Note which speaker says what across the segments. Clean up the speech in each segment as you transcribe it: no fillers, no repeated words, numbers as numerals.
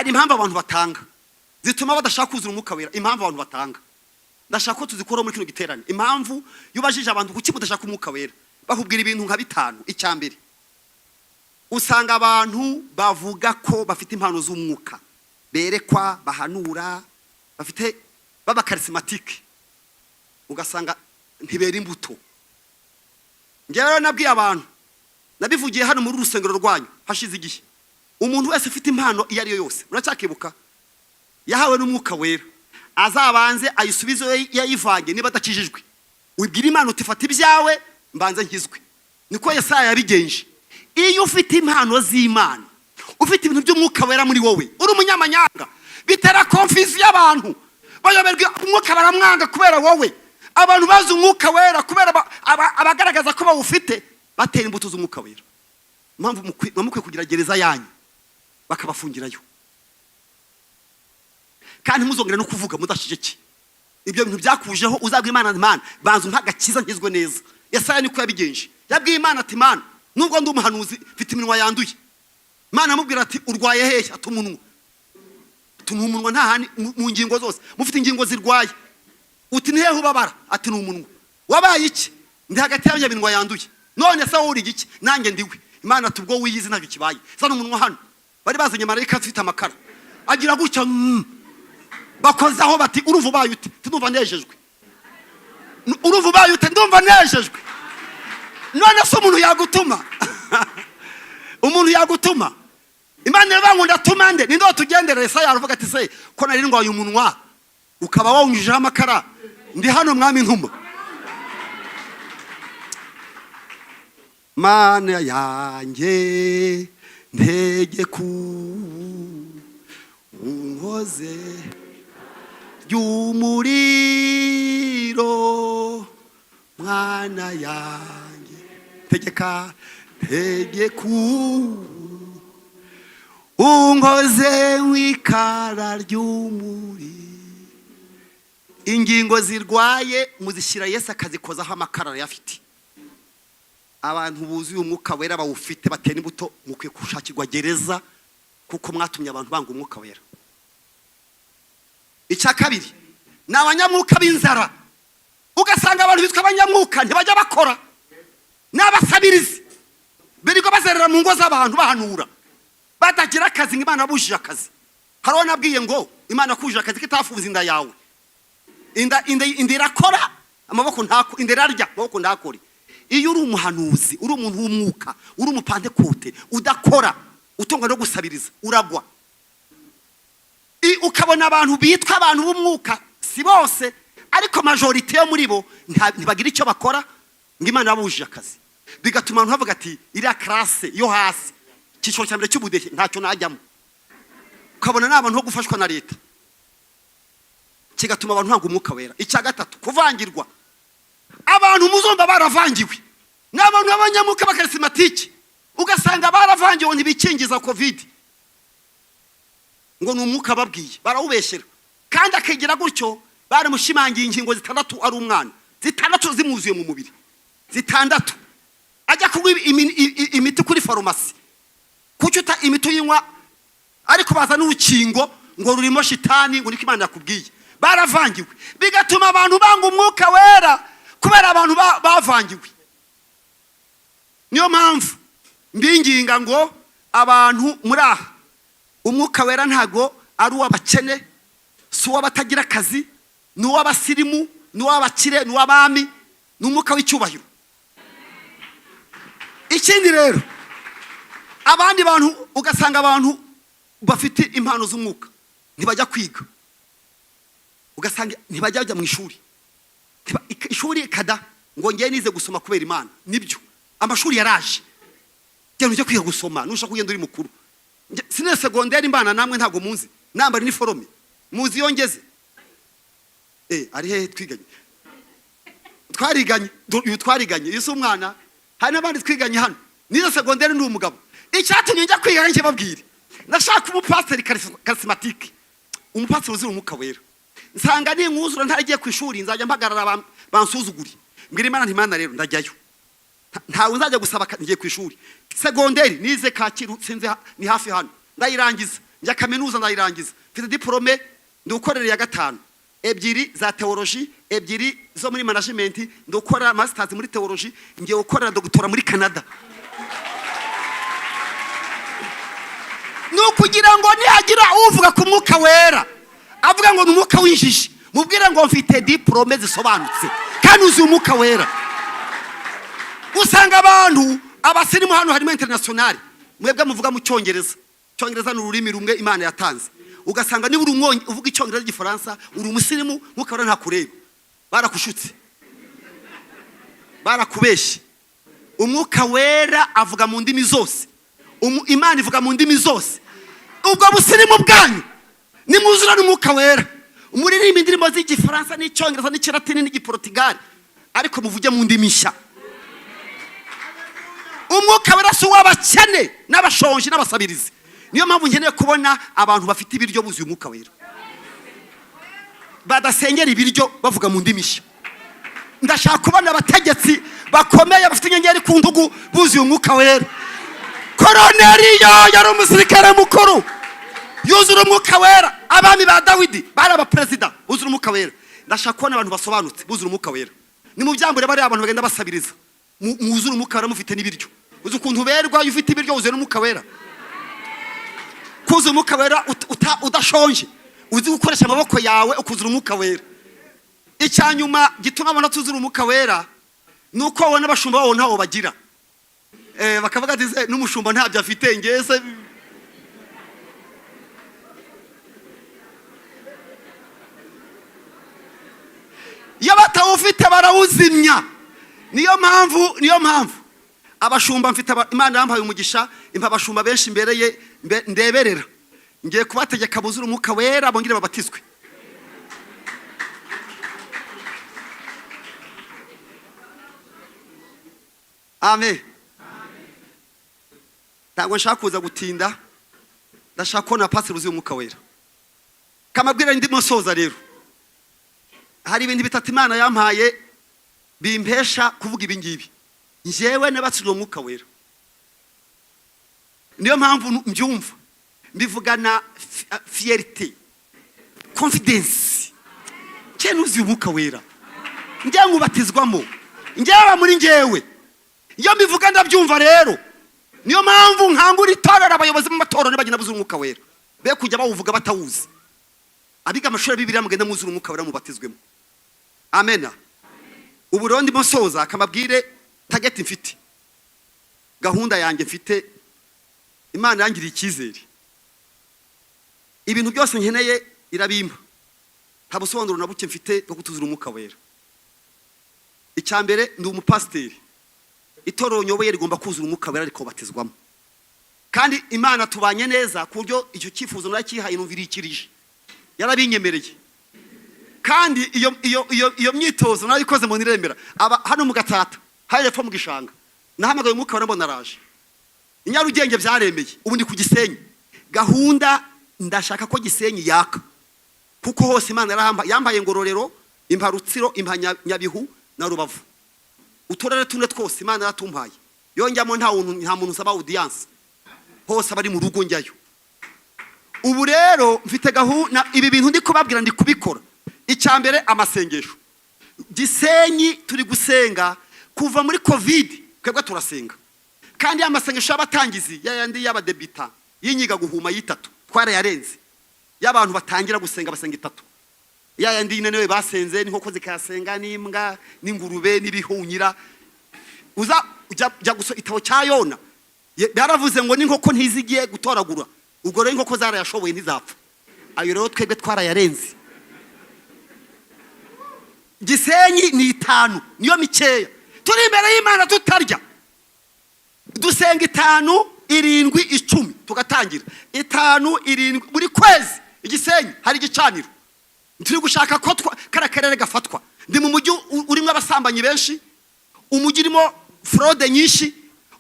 Speaker 1: Hari impamvu abantu batanga zituma badashaka kuzura Umwuka Wera. Impamvu abantu batanga, ndashaka ko tuzikuraho muri kino giterane. Impamvu, iyo ubajije abantu kuki mudashaka Umwuka Wera, bakubwira ibintu nka bitanu. Icya mbere, usanga abantu bavuga ko bafite impano z'umwuka, berekwa, bahanura, bafite baba charismatique, ugasanga ntibera imbuto. Ngewe rero nabwiye abantu, nabivugiye hano muri urusengero rwanyu hashize igihe, umuntu wese ufite impano iyo ari yo yose, uracyakibuka, yahawe n'Umwuka Wera, azabanze ayisubize yayivange. Niba adakijijwe, wibwira Imana uti: "Fata ibyawe mbanze nkizwe." Niko Yesaya yabigenje. Iyo ufite impano z'Imana, ufite ibintu by'Umwuka Wera muri wowe, uri umunyamanyanga, bitera confusion y'abantu, bayoberwa Umwuka, baramwanga kubera wowe. Abantu bazi Umwuka Wera kubera abagaragaza ko bawufite batera imbuto z'Umwuka Wera. Impamvu muba mukwiye kugira gereza yanyu, bakabafungirayo, kandi ntimuzongere no kuvuga mudashyigikiye ibyo bintu byakujeho. Uzabwira Imana: "Imana, banza umpe agakiza nkizwe neza." Yesaya niko yabigenje. Yabwiye Imana ati: "Imana, nubwo ndi umuhanuzi, mfite iminwa yanduye." Imana amubwira ati: "Urwaye hehe?" Ati: "Umunwa." Ati: "Ni umunwa, nta handi, mu ngingo zose mufite ingingo zirwaye." Uti: "Ni hehe ubabara?" Ati: "Ni umunwa." "Wabaye iki?" "Ndi hagati y'abanyaminwa yanduye." "None se wowe uri igiki?" "Nanjye ndiwe." Imana ati: "Ubwo wiyizi ntabwo ikibaye, zana umunwa hano." Bari bazanye marayika afite amakara, agira gutya, bakozaho, bati: "Urumva ubaye ute?" "Ndumva nejejwe." "Urumva ubaye ute?" "Ndumva nejejwe." None se umuntu yagutuma? Umuntu yagutuma? Imana iravuga ngo: "Ndatuma nde? Ninde watugenderera?" Yesaya aravuga ati: "Se ko nari ndwaye umunwa ukaba wawunyujijeho amakara, ndi hano Mwami, ntuma." Mana yanjye, ntegeku unkoze ry'umuriro. Mwana yanjye, tegeka, tegeku unkoze w'ikara ry'umuriro. Ingingo zirwaye muzishyira Yesu, akazikozaho amakara arayafite. Abantu buzuye Umwuka Wera, bawufite, batera imbuto, mukwiye gushakirwa gereza, kuko mwatumye abantu banga Umwuka Wera. Icya kabiri ni abanyamwuka b'inzara. Ugasanga abantu bitwa abanyamwuka ntibajya bakora, ni abasabirizi, birirwa bazerera mu ngo z'abantu bahanura, batagira akazi, ngo Imana yabujije akazi. Hari uwo nabwiye ngo: "Imana yakubujije akazi kitafuza inda yawe." Inda irakora, amaboko ntako, inda irarya, amaboko ntakore. Iyo uri umuhanuzi, uri umuntu w'umwuka, uri umupantekote, udakora, utungwa no gusabiriza, uragwa. Ukabona abantu bitwa abantu b'umwuka, si bose, ariko majorité yo muri bo ntibagira icyo bakora, ngo Imana yabujije akazi. Bigatuma abantu bavuga ati: "Iriya classe yo hasi, icyiciro cya mbere cy'ubudehe, ntacyo najyamo." Ukabona ni abantu bo gufashwa na leta, kigatuma abantu banga Umwuka Wera. Icya gatatu, kuvangirwa. Abantu muzumva baravangiwe ni abantu b'abanyamuka ba charismatique. Ugasanga baravangiwe, ntibikingiza COVID, ngo ni umwuka babwiye, barawubeshyera. Kandi akigira gutyo, baramushimangiye ingingo zitandatu ari umwana, zitandatu zimuzuye mu mubiri, zitandatu. Ajya kunywa imiti kuri farumasi. Kuki uta imiti uyinywa, ariko baza n'urukingo ngo rurimo shitani, ngo niko Imana yakubwiye? Baravangiwe, bigatuma abantu banga Umwuka Wera kubera abantu bavangiwe. Niyo mpamvu mbinginga ngo abantu muri aha, Umwuka Wera ntago ari uw'abakene, si uw'abatagira akazi, ni uw'abasirimu, ni uw'abakire, ni uw'abami, ni umwuka w'icyubahiro. Ikindi rero, abandi bantu, ugasanga abantu bafite impano z'umwuka ntibajya kwiga, ugasanga ntibajya bajya mu ishuri. Ishuri kada, ngo ngewe nize gusoma kubera Imana. Nibyo, amashuri yaraje, genda ujye kwiga gusoma nushaka kugenda uri mukuru. Sine secondaire imbana namwe, ntabwo muzi nambara uniforme, muzi iyo ngeze. Ari hehe twiganye? Twariganye, uyu twariganye, uyu si umwana. Hari n'abandi twiganye hano. Nize secondaire ndi umugabo. Icyatumye njya kwiga nkibabwire, nashaka umupasiteri charismatique, umupasiteri uzira Umwuka Wera. Nsanga ninkuzura ntaragiye ku ishuri, nzajya mpagarara bansuzugure. Mbwira Imana nti: "Imana rero, ndajyayo." Ntawe nzajya gusaba ngiye ku ishuri. Secondaire nize Kacyiru, sinzi ni hafi hano, ndayirangiza. Njya kaminuza ndayirangiza, mfite diporome, ndi gukorera iya gatanu, ebyiri za théologie, ebyiri zo muri management, ndi gukora masters muri théologie, ngiye gukorera doctorat muri Canada. Ni ukugira ngo nihagira uvuga ku Mwuka Wera avuga ngo ni umwuka w'injiji, mubwire ngo mfite diporome zisobanutse kandi uzi Umwuka Wera. Usanga abantu, abasirimu hano harimo international, mwebwe muvuga mu Cyongereza. Icyongereza ni ururimi rumwe Imana yatanze. Ugasanga niba uri uvuga Icyongereza, Igifaransa, uri umusirimu, Mwuka Wera ntakureba. Barakushutse, barakubeshye. Umwuka Wera avuga mu ndimi zose. Imana ivuga mu ndimi zose. Ubwo busirimu bwanyu, nimwuzura n'Umwuka Wera, muririmba indirimbo z'Igifaransa n'Icyongereza n'Ikilatini n'Igiportugali, ariko muvuge mu ndimi nshya. Umwuka Wera si uw'abakene n'abashonji n'abasabirizi. Niyo mpamvu nkeneye kubona abantu bafite ibiryo buzuye Umwuka Wera, badasengera ibiryo, bavuga mu ndimi nshya. Ndashaka kubona abategetsi bakomeye bafite inyenyeri ku ntugu buzuye Umwuka Wera. Koroneriyo yari umusirikare mukuru, yuzura Umwuka Wera. Abami ba Dawidi bari abaperezida, buzura Umwuka Wera. Ndashaka kubona abantu basobanutse buzura Umwuka Wera. Ni mu byambure bariya abantu bagenda basabiriza. Mwuzure Umwuka Wera mufite n'ibiryo. Uzi ukuntu uberwa iyo ufite ibiryo wuzuye n'Umwuka Wera? Kuzuza Umwuka Wera udashonje, uzi gukoresha amaboko yawe, ukuzura Umwuka Wera. Icya nyuma gituma abantu batuzura Umwuka Wera ni uko babona abashumba babo ntawo bagira. Bakavuga ati: "Se, n'umushumba ntabyo afite, ngese iyo batawufite barawuzimya." Niyo mpamvu abashumba mfite, Imana yampaye umugisha, impa abashumba benshi imbere ye ndeberera. Ngiye kubategeka buzure Umwuka Wera, bongere babatizwe. Amen. Ntabwo nshaka kuza gutinda, ndashaka kubona pasiteri wuzuye Umwuka Wera. Kamabwira ndimo nsoza rero, hari ibintu bitatu Imana yampaye bimpesha kuvuga ibi ngibi. Njyewe nabatijwe Umwuka Wera, niyo mpamvu mbyumva mbivugana fierté, confidence. Njye nuzuye Umwuka Wera, njyewe nkubatizwamo, njyewe muri njyewe iyo mbivuga ndabyumva. Rero niyo mpamvu nkangura itorero, abayobozi b'amatorero bagenda buzura Umwuka Wera, be kujya bawuvuga batawuzi. Abiga amashuri ya Bibiliya, mugenda mwuzura Umwuka Wera, mubatizwemo. Amena. Ubu rero ndimo nsoza, akamabwire target mfite, gahunda yanjye mfite. Imana yangiriye icyizere, ibintu byose nkeneye irabimpa. Nta busobanuro na buke mfite bwo kutuzura Umwuka Wera. Icya mbere, ndi umupasiteri, itorero nyoboye rigomba kuzura Umwuka Wera, rikobatizwamo. Kandi Imana tubanye neza ku buryo icyo cyifuzo narakihaye, numva irikirije, yarabinyemereye. Kandi iyo myitozo narayikoze mu niremera. Aba hano mu Gatsata, hari hepfo mu gishanga, nahamagaye Umwuka Wera mbona araje. I Nyarugenge byaremeye. Ubu ndi ku Gisenyi. Gahunda, ndashaka ko Gisenyi yaka, kuko hose Imana yarahamba. Yambaye Ngororero, impa Rutsiro, impa Nyabihu na Rubavu, uturere tune twose Imana yaratumpaye. Yonjyamo nta muntu nsaba audience, hose abari mu rugo njyayo. Ubu rero mfite gahunda, ibi bintu ndi kubabwira ndi kubikora. Icya mbere, amasengesho. Gisenyi turi gusenga kuva muri COVID, twebwe turasenga. Kandi ya masengesho y'abatangizi, yayandi y'abadebita, y'inyiga guhuma y'itatu, twarayarenze. Y'abantu batangira gusenga, basenga itatu. Yayandi nyine niwe basenze, n'inkoko zikayasenga, n'imbwa n'ingurube n'ibihunyira. Uza ujya gusa igitabo cya Yona, yaravuze ngo n'inkoko ntizigiye gutoragura. Ubwo rero inkoko zarayashoboye, ntizapfa. Ayo rero twebwe twarayarenze. Gisenyi ni itanu, niyo mikeya. Turi imbere y'Imana tutarya, dusenga itanu, irindwi, 10, tugatangira itanu, irindwi buri kwezi. Igisenyi hari igicaniro. Turi gushaka ko kariya karere gafatwa. Ndi mu mujyi urimo abasambanyi benshi, umujyi urimo fraude nyinshi,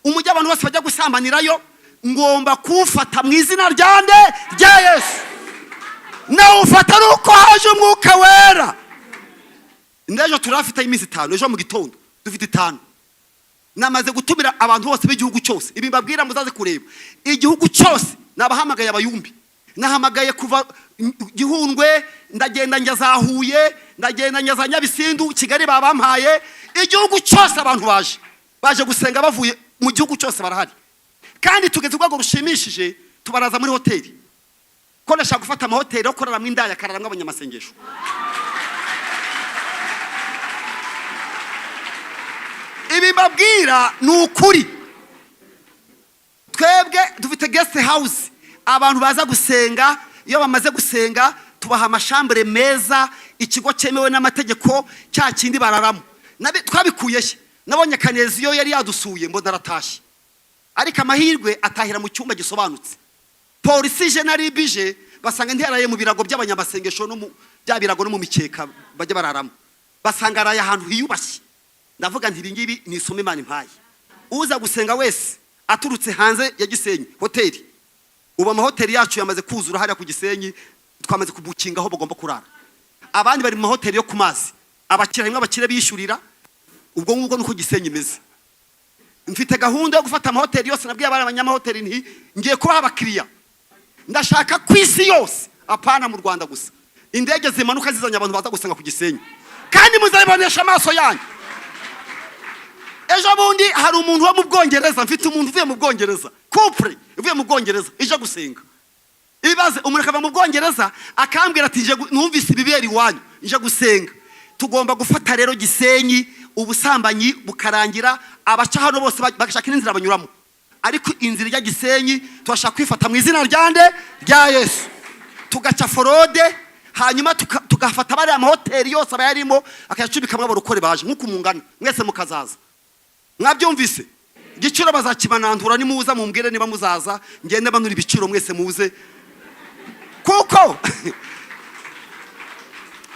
Speaker 1: umujyi abantu bose bajya gusambanirayo. Ngomba kuwufata mu izina rya nde? Rya Yesu. Nawufata ari uko haje Umwuka Wera. N'ejo turafite iminsi 5, ejo mu gitondo dufite itanu. Namaze gutumira abantu bose b'igihugu cyose. Ibi mbabwira muzaze kureba igihugu cyose. Nabahamagaye abayumbi. Nahamagaye kuva Gihundwe, ndagenda njya za Huye, ndagenda njya za Nyabisindu, Kigali babampaye. Igihugu cyose abantu baje gusenga, bavuye mu gihugu cyose barahari. Kandi tugeze urwego rushimishije, tubaraza muri hoteli, ko ndashaka gufata amahoteli yo kuraramo indaya, akararamo abanyamasengesho. Ibi mbabwira ni ukuri. Twebwe dufite guest house, abantu baza gusenga. Iyo bamaze gusenga, tubaha amashambure meza, ikigo cyemewe n'amategeko, cya kindi bararamo. Twabikuye he? Nabonye Kaneziyo yari yadusuye, mbona aratashye, ariko amahirwe atahira mu cyumba gisobanutse. Polisi ije na RIB ije, basanga ntiyaraye mu birago by'abanyamasengesho no mu bya birago no mu mikeka bajya bararamo, basanga araye ahantu hiyubashye. Ndavuga nti: "Ibi ngibi ni isomo Imana impaye." Uza gusenga wese aturutse hanze ya Gisenyi, hoteli, ubu amahoteli yacu yamaze kuzura hariya ku Gisenyi, twamaze kubukinga aho bagomba kurara. Abandi bari mu mahoteli yo ku mazi, abakire, harimo abakire bishyurira. Ubwo ngubwo nuko Gisenyi imeze. Mfite gahunda yo gufata amahoteli yose. Nabwiye abari abanyamahoteli nti: "Ngiye kubaha abakiriya." Ndashaka ku isi yose, apana mu Rwanda gusa, indege zimanuka zizanye abantu baza gusenga ku Gisenyi, kandi muzabibonesha amaso yanyu. Ejo bundi hari umuntu wo mu Bwongereza, mfite umuntu uvuye mu Bwongereza, couple ivuye mu Bwongereza ije gusenga. Ibaze, umuntu akava mu Bwongereza akambwira ati: "Numvise ibibera iwanyu, nje gusenga." Tugomba gufata rero Gisenyi, ubusambanyi bukarangira, abaca hano bose bagashaka n'inzira banyuramo, ariko inzira ijya Gisenyi tubasha kwifata mu izina rya nde? Rya Yesu. Tugaca forode, hanyuma tugafata bariya amahoteli yose aba yarimo, akayacubikamwo abarokore baje nk'uko mungana mwese, mukazaza. Mwabyumvise? Igiciro bazakimanantura. Nimuza mumbwire niba muzaza, ngende manura ibiciro, mwese muze. Kuko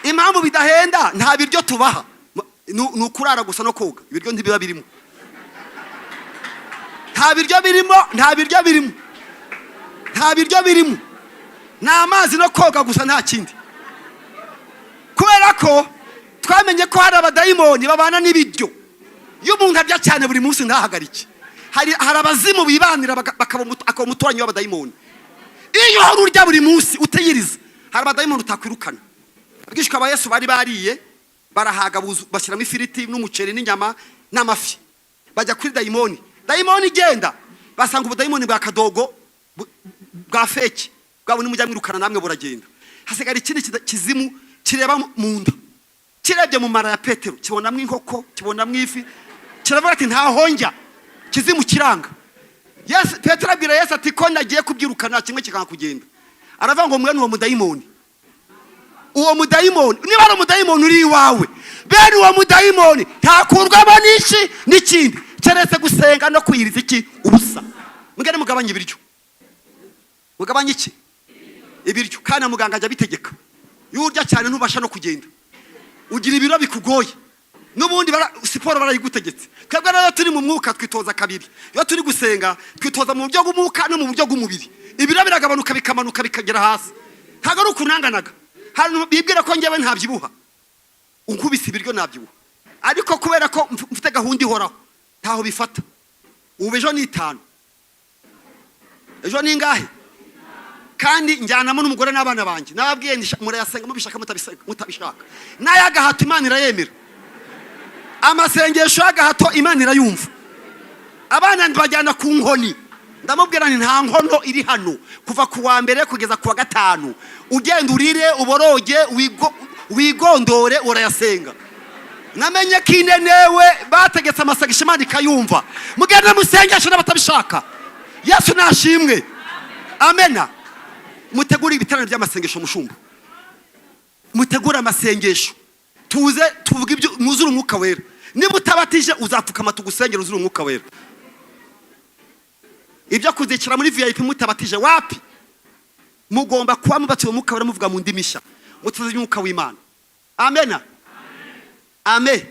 Speaker 1: impamvu bidahenda, nta biryo tubaha. Ni ukurara gusa no koga, ibiryo ntibiba birimo, nta biryo birimo, nta biryo birimo, nta biryo birimo, ni amazi no koga gusa, nta kindi. Kubera ko twamenye ko hari abadayimoni babana n'ibiryo. Iyo umuntu arya cyane buri munsi ntahagarike, hari abazimu bibanira, akaba umuturanyi w'abadayimoni. Iyo uhora urya buri munsi utiyiriza, hari abadayimoni utakwirukana. Abigishwa ba Yesu bari bariye barahaga, bashyiramo ifiriti n'umuceri n'inyama n'amafi, bajya kuri dayimoni. Dayimoni igenda, basanga ubudayimoni bwa kadogo, bwa fake bwabo, nimujya mwirukana namwe buragenda. Hasigara ikindi kizimu kireba mu nda. Kirebye mu mara ya Petero, kibonamo inkoko, kibonamo ifi, kiravuga ati: "Ntaho njya." Kizimu kiranga. Yesu, Petero abwira Yesu ati: "Ko nagiye kubyirukana kimwe kikanga kugenda?" Aravuga ngo: "Mwene uwo mudayimoni, uwo mudayimoni, niba ari umudayimoni uri iwawe, bene uwo mudayimoni ntakurwamo n'iki n'ikindi keretse gusenga no kwiyiriza iki? Ubusa." Mugende mugabanye ibiryo. Mugabanye iki? Ibiryo. Kandi na muganga ajya abitegeka. Iyo urya cyane ntubasha no kugenda, ugira ibiro bikugoye. N'ubundi siporo barayigutegetse. Twebwe rero turi mu mwuka twitoza kabiri. Iyo turi gusenga, twitoza mu buryo bw'umwuka no mu buryo bw'umubiri. Ibiro biragabanuka, bikamanuka, bikagera hasi. Ntabwo ari ukunanganaga. Hari bibwira ko njyewe ntabyibuha. Unkubise ibiryo nabyibuha, ariko kubera ko mfite gahunda ihoraho, ntaho bifata. Ubu ejo ni 5, ejo ni ingahe? Kandi njyanamo n'umugore n'abana banjye. Nababwiye nti: "Murayasenga mubishaka, mutabishaka." N'ay'agahato Imana irayemera. Amasengesho y'agahato Imana irayumva. Abana mbajyana ku nkoni. Ndamubwira nti: "Nta nkono iri hano kuva ku wa mbere kugeza ku wa gatanu. Ugenda urire, uboroge, wigondore, urayasenga." Namenye ko inenewe bategetse amasengesho, Imana ikayumva. Mugende musengesho n'abatabishaka. Yesu nashimwe. Amena. Mutegure ibiterane by'amasengesho. Mushumba, mutegure amasengesho, tuze tuvuge ibyo mwuzure Umwuka Wera. Niba utabatije, uzapfukama tugusengera uzure Umwuka Wera. Ibyo kuzikira muri VIP mutabatije, wapi. Mugomba kuba mubatiwe Umwuka Wera, muvuga mu ndimi nshya, mutuze Umwuka w'Imana. Amena, amen.